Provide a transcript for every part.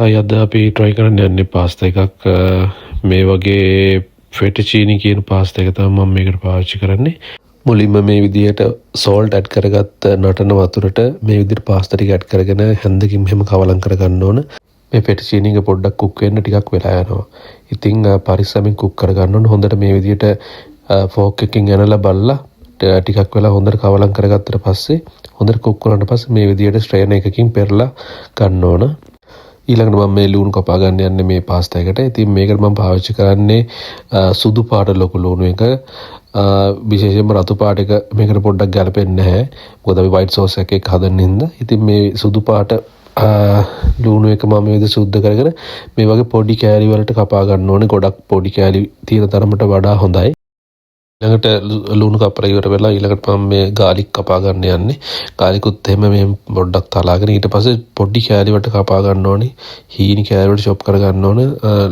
අද අපි ට්‍රයි කරන්න යන්නේ පාස්තා එකක්. මේ වගේ ෆෙටචීනි කියන පාස්තා එක තමයි මම මේකට පාවිච්චි කරන්නේ. මුලින්ම මේ විදිහට සෝල්ට් ඇඩ් කරගත්ත නටන වතුරට මේ විදිහට පාස්තා ටික ඇඩ් කරගෙන හැන්දකින් මෙහෙම කවලම් කරගන්න ඕන. මේ ෆෙටචීනි එක පොඩ්ඩක් කුක් වෙන්න ටිකක් වෙලා යනවා. ඉතින් පරිස්සමෙන් කුක් කරගන්න ඕන. හොඳට මේ විදිහට ෆෝක් එකකින් ඇනලා බලලා ටිකක් වෙලා හොඳට කවලම් කරගත්තට පස්සේ, හොඳට කුක් වුණාට පස්සේ මේ විදිහට ස්ට්‍රේනර් එකකින් පෙරලා ගන්න ඕන. ඊළඟට මම මේ ලුණු කපා ගන්න යන්නේ මේ පාස්තා එකට. ඉතින් මේකට මම පාවිච්චි කරන්නේ සුදු පාට ලොකු ලුණු එක. විශේෂයෙන්ම රතු පාට එක මේකට පොඩ්ඩක් ගැලපෙන්නේ නැහැ. මොකද අපි වයිට් සෝස් එකක් එක්ක හදන හින්දා. ඉතින් මේ සුදු පාට ලුණු එක මම මේ විදිහට සුද්ධ කරගෙන මේ වගේ පොඩි කෑලි වලට කපා ගන්න ඕනේ. ගොඩක් පොඩි කෑලි තියෙන තරමට වඩා හොඳයි. ඊළඟට ලුණු කපලා ඉවර වෙලා ඊළඟට මම මේ ගාලික් කපා ගන්න යන්නේ. ගාලිකුත් එහෙම මෙහෙම පොඩ්ඩක් තලාගෙන ඊට පස්සේ පොඩි කෑලි වලට කපා ගන්න ඕනේ. හීනි කෑලි වලට චොප් කර ගන්න ඕන.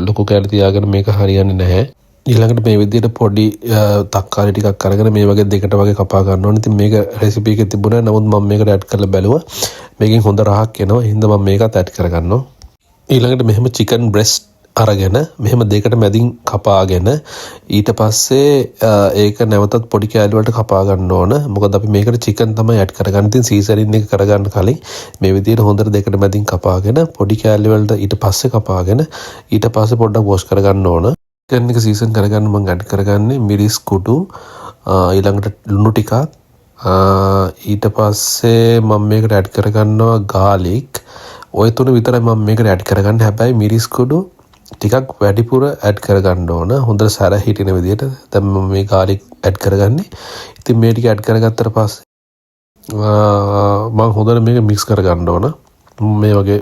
ලොකු කෑලි තියාගෙන මේක හරියන්නේ නැහැ. ඊළඟට මේ විදිහට පොඩි තක්කාලි ටිකක් අරගෙන මේ වගේ දෙකට වගේ කපා ගන්න ඕනේ. ඉතින් මේක රෙසිපි එකේ තිබුණා. නමුත් මම මේකට ඇඩ් කරලා බැලුවා. මේකෙන් හොඳ රහක් එනවා. ඒ හින්දා මම මේකත් ඇඩ් කරගන්නවා. ඊළඟට මෙහෙම චිකන් බ්‍රෙස්ට් අරගෙන මෙහෙම දෙකට මැදින් කපාගෙන ඊට පස්සේ ඒක නැවතත් පොඩි කෑලි වලට කපා ගන්න ඕන. මොකද අපි මේකට චිකන් තමයි ඇඩ් කරගන්නේ. ඉතින් සීසනින් එක කරගන්න කලින් මේ විදිහට හොඳට දෙකට මැදින් කපාගෙන, පොඩි කෑලි වලට ඊට පස්සේ කපාගෙන, ඊට පස්සේ පොඩ්ඩක් වොෂ් කරගන්න ඕන. චිකන් එක සීසන් කරගන්න මම ඇඩ් කරගන්නේ මිරිස් කුඩු, ඊළඟට ලුණු ටිකක්, ඊට පස්සේ මම මේකට ඇඩ් කරගන්නවා ගාලික්. ඔය තුන විතරයි මම මේකට ඇඩ් කරගන්නේ. හැබැයි මිරිස් කුඩු ටිකක් වැඩිපුර ඇඩ් කරගන්න ඕන, හොඳට සැර හිටින විදියට. දැන් මම මේ ගාලික් ඇඩ් කරගන්නේ. ඉතින් මේ ටික ඇඩ් කරගත්තට පස්සේ මම හොඳට මේක මික්ස් කරගන්න ඕන. මේ වගේ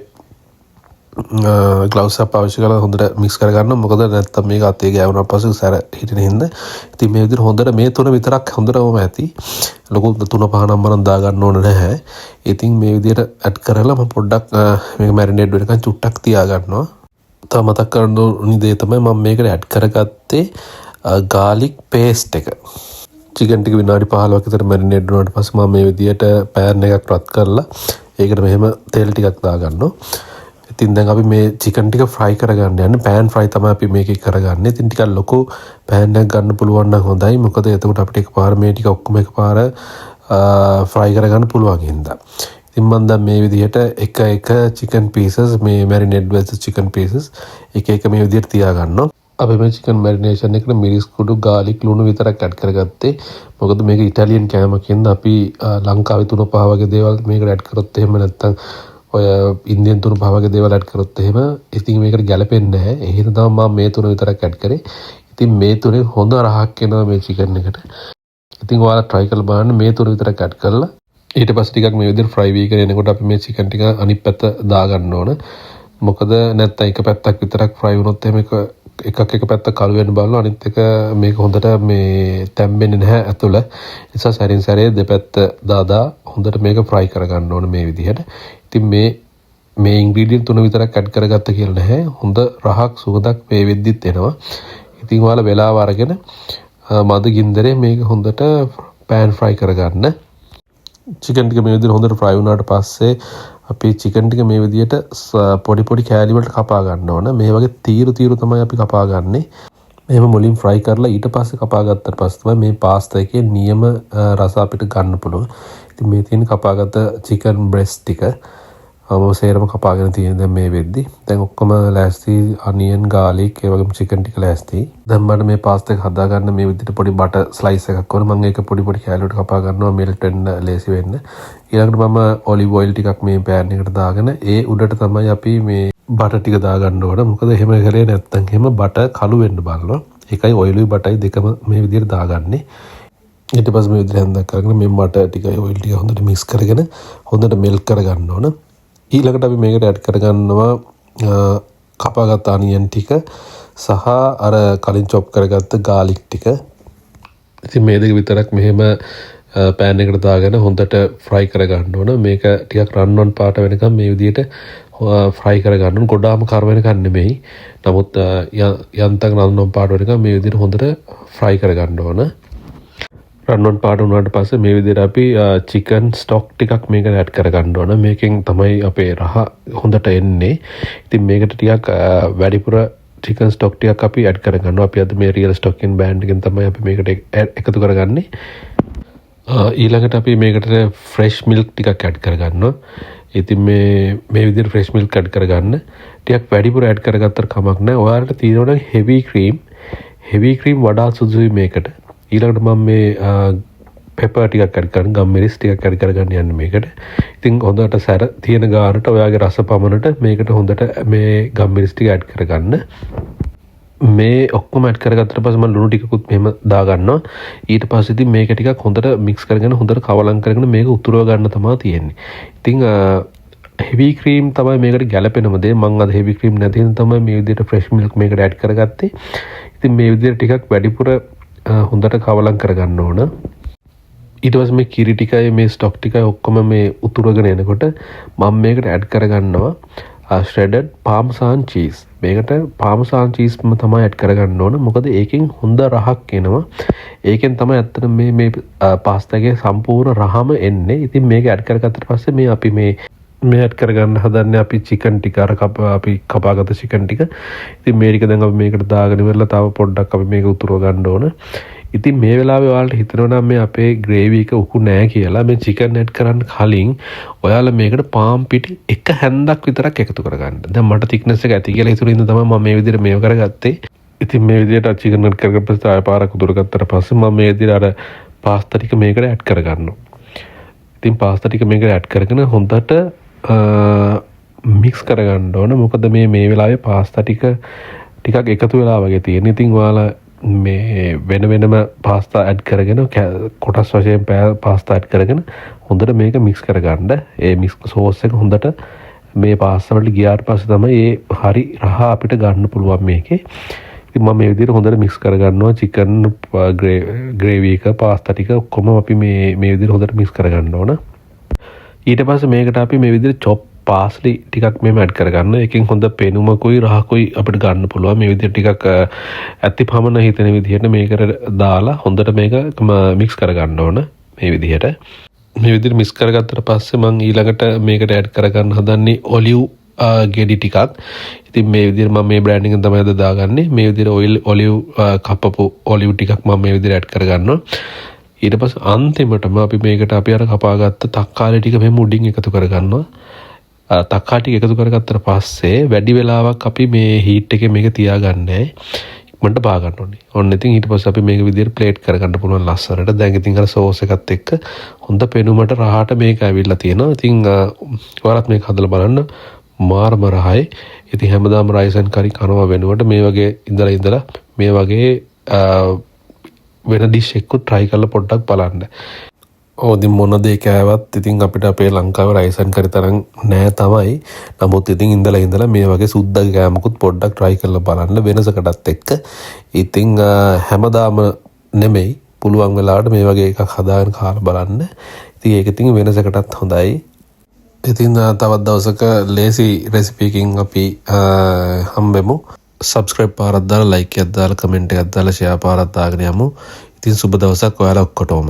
ග්ලව්ස් එකක් පාවිච්චි කරලා හොඳට මික්ස් කරගන්න. මොකද නැත්තම් මේක අතේ ගෑවුනට පස්සේ සැර හිටින හින්දා. ඉතින් මේ විදිහට හොඳට මේ තුන විතරක් හොඳටම ඇති. ලොකු තුන පහ නම් මනම් දාගන්න ඕන නැහැ. ඉතින් මේ විදිහට ඇඩ් කරලා මම පොඩ්ඩක් මේක මැරිනේට් වෙනකන් චුට්ටක් තියාගන්නවා. තව මතක් කරන්න ඕනි දේ තමයි මම මේකට ඇඩ් කරගත්තේ ගාලික් පේස්ට් එක. චිකන් ටික විනාඩි 15ක් විතර මැරිනේට් වුණාට පස්සේ මම මේ විදිහට පෑන් එකක් රත් කරලා ඒකට මෙහෙම තෙල් ටිකක් දාගන්නවා. ඉතින් දැන් අපි මේ චිකන් ටික ෆ්‍රයි කරගන්න යන්නේ. පෑන් ෆ්‍රයි තමයි අපි මේකේ කරගන්නේ. ඉතින් ටිකක් ලොකු පෑන් එකක් ගන්න පුළුවන් නම් හොඳයි. මොකද එතකොට අපිට එකපාර මේ ටික ඔක්කොම එකපාර ෆ්‍රයි කරගන්න පුළුවන් හින්දා. ඉතින් මම දැන් මේ විදිහට එක එක චිකන් පීසස්, මේ මැරිනේට් වෙච්ච චිකන් පීසස් එක එක මේ විදිහට තියාගන්නවා. අපි මේ චිකන් මැරිනේෂන් එකට මිරිස් කුඩු, ගාලික්, ලුණු විතරක් ඇඩ් කරගත්තේ. මොකද මේක ඉටාලියන් කෑමක් හින්දා අපි ලංකාවේ තුන පහ වගේ දේවල් මේකට ඇඩ් කරොත් එහෙම, නැත්තම් ඔය ඉන්දියන් තුන පහ වගේ දේවල් ඇඩ් කරොත් එහෙම, ඉතින් මේකට ගැලපෙන්නේ නැහැ. ඒ හින්දා තමයි මම මේ තුන විතරක් ඇඩ් කරේ. ඉතින් මේ තුනේ හොඳ රහක් එනවා මේ චිකන් එකට. ඉතින් ඔයාලා try කරලා බලන්න මේ තුන විතරක් ඇඩ් කරලා. ඊට පස්සේ ටිකක් මේ විදිහට ෆ්‍රයි වීගෙන එනකොට අපි මේ චිකන් ටික අනිත් පැත්ත දාගන්න ඕන. මොකද නැත්තම් එක පැත්තක් විතරක් ෆ්‍රයි වුණොත් එහෙම එක එකක් එක පැත්තක් කළු වෙන්න බලනවා, අනිත් එක මේක හොඳට මේ තැම්බෙන්නේ නැහැ ඇතුළ. ඒ නිසා සැරින් සැරේ දෙපැත්ත දාදා හොඳට මේක ෆ්‍රයි කරගන්න ඕන මේ විදිහට. ඉතින් මේ මේ ඉන්ග්‍රීඩියන්ට් තුන විතරක් ඇඩ් කරගත්ත කියලා නැහැ. හොඳ රහක් සුවඳක් මේ වෙද්දිත් එනවා. ඉතින් ඔයාලා වෙලාව අරගෙන මද ගින්දරේ මේක හොඳට පෑන් ෆ්‍රයි කරගන්න. චිකන් ටික මේ විදිහට හොඳට ෆ්‍රයි වුණාට පස්සේ අපි චිකන් ටික මේ විදිහට පොඩි පොඩි කෑලි වලට කපා ගන්න ඕන. මේ වගේ තීරු තීරු තමයි අපි කපා ගන්නෙ. මෙහෙම මුලින් ෆ්‍රයි කරලා ඊට පස්සේ කපා ගත්තට පස්සේ තමයි මේ පාස්තා එකේ නියම රස අපිට ගන්න පුළුවන්. ඉතින් මේ තියෙන කපාගත්ත චිකන් බ්‍රෙස්ට් ටික මම සේරම කපාගෙන තියෙන දැන් මේ වෙද්දි. දැන් ඔක්කොම ලෑස්ති. අනියන්, ගාලික්, ඒ වගේම චිකන් ටික ලෑස්ති. දැන් මට මේ පාස්තා එක හදාගන්න මේ විදිහට පොඩි බටර් ස්ලයිස් එකක් ඕන. මම ඒක පොඩි පොඩි කෑලි වලට කපා ගන්නවා මෙල්ට් වෙන්න ලේසි වෙන්න. ඊළඟට මම ඔලිව් ඔයිල් ටිකක් මේ පෑන් එකට දාගෙන ඒ උඩට තමයි අපි මේ බටර් ටික දාගන්න ඕන. මොකද එහෙම කරේ නැත්නම් එහෙම බටර් කළු වෙන්න බලනවා. ඒකයි ඔයිලුයි බටයි දෙකම මේ විදිහට දාගන්නේ. ඊට පස්සේ මේ විදිහට හැන්දක් අරගෙන මේ බටර් ටිකයි ඔයිල් ටික හොඳට මික්ස් කරගෙන හොඳට මෙල්ට් කරගන්න ඕන. ඊළඟට අපි මේකට ඇඩ් කරගන්නවා කපාගත්ත අනියන් ටික සහ අර කලින් චොප් කරගත්ත ගාලික් ටික. ඉතින් මේ දෙක විතරක් මෙහෙම පෑන් එකට දාගෙන හොඳට ෆ්‍රයි කරගන්න ඕන. මේක ටිකක් රන්වන් පාට වෙනකම් මේ විදිහට ෆ්‍රයි කරගන්න ඕන. ගොඩාම කර වෙනකන් නෙමෙයි. නමුත් යන්තම් රන්වන් පාට වෙනකම් මේ විදිහට හොඳට ෆ්‍රයි කරගන්න ඕන. රන්වන් පාට වුණාට පස්සේ මේ විදිහට අපි චිකන් ස්ටොක් ටිකක් මේකට ඇඩ් කරගන්න ඕන. මේකෙන් තමයි අපේ රහ හොඳට එන්නේ. ඉතින් මේකට ටිකක් වැඩිපුර චිකන් ස්ටොක් ටිකක් අපි ඇඩ් කරගන්නවා. අපි අද මේ රියල් ස්ටොක් එකෙන් බ්‍රෑන්ඩ් එකෙන් තමයි අපි මේකට එකතු කරගන්නේ. ඊළඟට අපි මේකට ෆ්‍රෙෂ් මිල්ක් ටිකක් ඇඩ් කරගන්නවා. ඉතින් මේ මේ විදිහට ෆ්‍රෙෂ් මිල්ක් ඇඩ් කරගන්න. ටිකක් වැඩිපුර ඇඩ් කරගත්තට කමක් නැහැ. ඔයාලට තියෙනවා නම් හෙවි ක්‍රීම්, හෙවි ක්‍රීම් වඩා සුදුසුයි මේකට. ඊළඟට මම මේ පෙපර් ටිකක් ඇඩ් කරන, ගම්මිරිස් ටිකක් ඇඩ් කරගන්න යන්නේ මේකට. ඉතින් හොඳට සැර තියෙන ගානට, ඔයාගේ රස පමණට මේකට හොඳට මේ ගම්මිරිස් ටික ඇඩ් කරගන්න. මේ ඔක්කොම ඇඩ් කරගත්තට පස්සේ මම ලුණු ටිකකුත් මෙහෙම දාගන්නවා. ඊට පස්සේ ඉතින් මේක ටිකක් හොඳට මික්ස් කරගෙන, හොඳට කවලම් කරගෙන මේක උතුරව ගන්න තමයි තියෙන්නේ. ඉතින් හෙවි ක්‍රීම් තමයි මේකට ගැලපෙනම දේ. මං අද හෙවි ක්‍රීම් නැති හින්දා තමයි මේ විදිහට ෆ්‍රෙෂ් මිල්ක් මේකට ඇඩ් කරගත්තේ. ඉතින් මේ විදිහට ටිකක් වැඩිපුර හොඳට කවලම් කරගන්න ඕන. ඊට පස්සේ මේ කිරි ටිකයි මේ ස්ටොක් ටිකයි ඔක්කොම මේ උතුරගෙන එනකොට මම මේකට ඇඩ් කරගන්නවා ශ්‍රෙඩඩ් පාමසාන් චීස්. මේකට පාමසාන් චීස්ම තමයි ඇඩ් කරගන්න ඕන. මොකද ඒකෙන් හොඳ රහක් එනවා. ඒකෙන් තමයි ඇත්තටම මේ මේ පාස්තා එකේ සම්පූර්ණ රහම එන්නේ. ඉතින් මේක ඇඩ් කරගත්තට පස්සේ මේ අපි මේ මේ ඇඩ් කරගන්න හදන්නේ අපි චිකන් ටික, අර අපි කපාගත්ත චිකන් ටික. ඉතින් මේ ටික දැන් අපි මේකට දාගෙන ඉවරලා තව පොඩ්ඩක් අපි මේක උතුරව ගන්න ඕන. ඉතින් මේ වෙලාවේ ඔයාලට හිතෙනවා නම් මේ අපේ ග්‍රේවි එක උකු නෑ කියලා, මේ චිකන් ඇඩ් කරන්න කලින් ඔයාලා මේකට පාන් පිටි එක හැන්දක් විතරක් එකතු කරගන්න. දැන් මට තික්නස් එක ඇති කියලා හිතුන හින්දා තමයි මම මේ විදිහට මේව කරගත්තේ. ඉතින් මේ විදිහට චිකන් ඇඩ් කරගත්ත පස්සේ ආය පාරක් උතුර ගත්තට පස්සේ මම මේ විදිහට අර පාස්තා ටික මේකට ඇඩ් කරගන්නවා. ඉතින් පාස්තා ටික මේකට ඇඩ් කරගෙන හොඳට මික්ස් කරගන්න ඕන. මොකද මේ මේ වෙලාවේ පාස්තා ටික ටිකක් එකතු වෙලා වගේ තියෙන. ඉතින් ඔයාලා මේ වෙන වෙනම පාස්තා ඇඩ් කරගෙන, කොටස් වශයෙන් පාස්තා ඇඩ් කරගෙන හොඳට මේක මික්ස් කරගන්න. ඒ මික්ස් සෝස් එක හොඳට මේ පාස්තා වලට ගියාට පස්සේ තමයි ඒ හරි රහ අපිට ගන්න පුළුවන් මේකේ. ඉතින් මම මේ විදිහට හොඳට මික්ස් කරගන්නවා. චිකන් ග්‍රේවි එක, පාස්තා ටික ඔක්කොම අපි මේ මේ විදිහට හොඳට මික්ස් කරගන්න ඕන. ඊට පස්සේ මේකට අපි මේ විදිහට චොප් පාස්ලි ටිකක් මෙහෙම ඇඩ් කරගන්න. ඒකෙන් හොඳ පෙනුමකුයි රහකුයි අපිට ගන්න පුළුවන්. මේ විදිහට ටිකක් ඇති පමණ හිතෙන විදිහට මේකට දාලා හොඳට මේක මික්ස් කරගන්න ඕන මේ විදිහට. මේ විදිහට මික්ස් කරගත්තට පස්සේ මං ඊළඟට මේකට ඇඩ් කරගන්න හදන්නේ ඔලිව් ගෙඩි ටිකක්. ඉතින් මේ විදිහට මම මේ බ්‍රෑන්ඩ් එකෙන් තමයි අද දාගන්නේ. මේ විදිහට ඔයිල් ඔලිව් කපපු ඔලිව් ටිකක් මම මේ විදිහට ඇඩ් කරගන්නවා. ඊට පස්සේ අන්තිමටම අපි මේකට අපි අර කපාගත්ත තක්කාලි ටික මෙහෙම උඩින් එකතු කරගන්නවා. තක්කාලි ටික එකතු කරගත්තට පස්සේ වැඩි වෙලාවක් අපි මේ හීට් එකේ මේක තියාගන්නේ ඉක්මනට බා ගන්න ඕනේ. ඔන්න ඉතින් ඊට පස්සේ අපි මේක විදියට ප්ලේට් කරගන්න පුළුවන් ලස්සනට. දැන් ඉතින් අර සෝස් එකත් එක්ක හොඳ පෙනුමට රහට මේක ඇවිල්ලා තියෙනවා. ඉතින් ඔයාලත් මේක හදලා බලන්න, මාරම රහයි. ඉතින් හැමදාම රයිස් ඇන්ඩ් කරි කනවා වෙනුවට මේ වගේ ඉඳලා ඉඳලා මේ වගේ වෙන ඩිෂ් එකකුත් try කරලා පොඩ්ඩක් බලන්න. ඔව්, ඉතින් මොන දේ කෑවත් ඉතින් අපිට අපේ ලංකාවේ රයිස් ඇන්ඩ් කරි තරම් නෑ තමයි. නමුත් ඉතින් ඉඳලා ඉඳලා මේ වගේ සුද්දගේ කෑමකුත් පොඩ්ඩක් try කරලා බලන්න වෙනසකටත් එක්ක. ඉතින් හැමදාම නෙමෙයි, පුළුවන් වෙලාවට මේ වගේ එකක් හදාගෙන කාලා බලන්න. ඉතින් ඒක ඉතින් වෙනසකටත් හොඳයි. ඉතින් තවත් දවසක ලේසි රෙසිපි එකකින් අපි හම්බෙමු. සබ්ස්ක්‍රයිබ් පාරක් දාලා, ලයික් එකක් දාලා, කමෙන්ට් එකක් දාලා, ෂෙයා පාරක් දාගෙන යමු. ඉතින් සුබ දවසක් ඔයාලා ඔක්කොටම.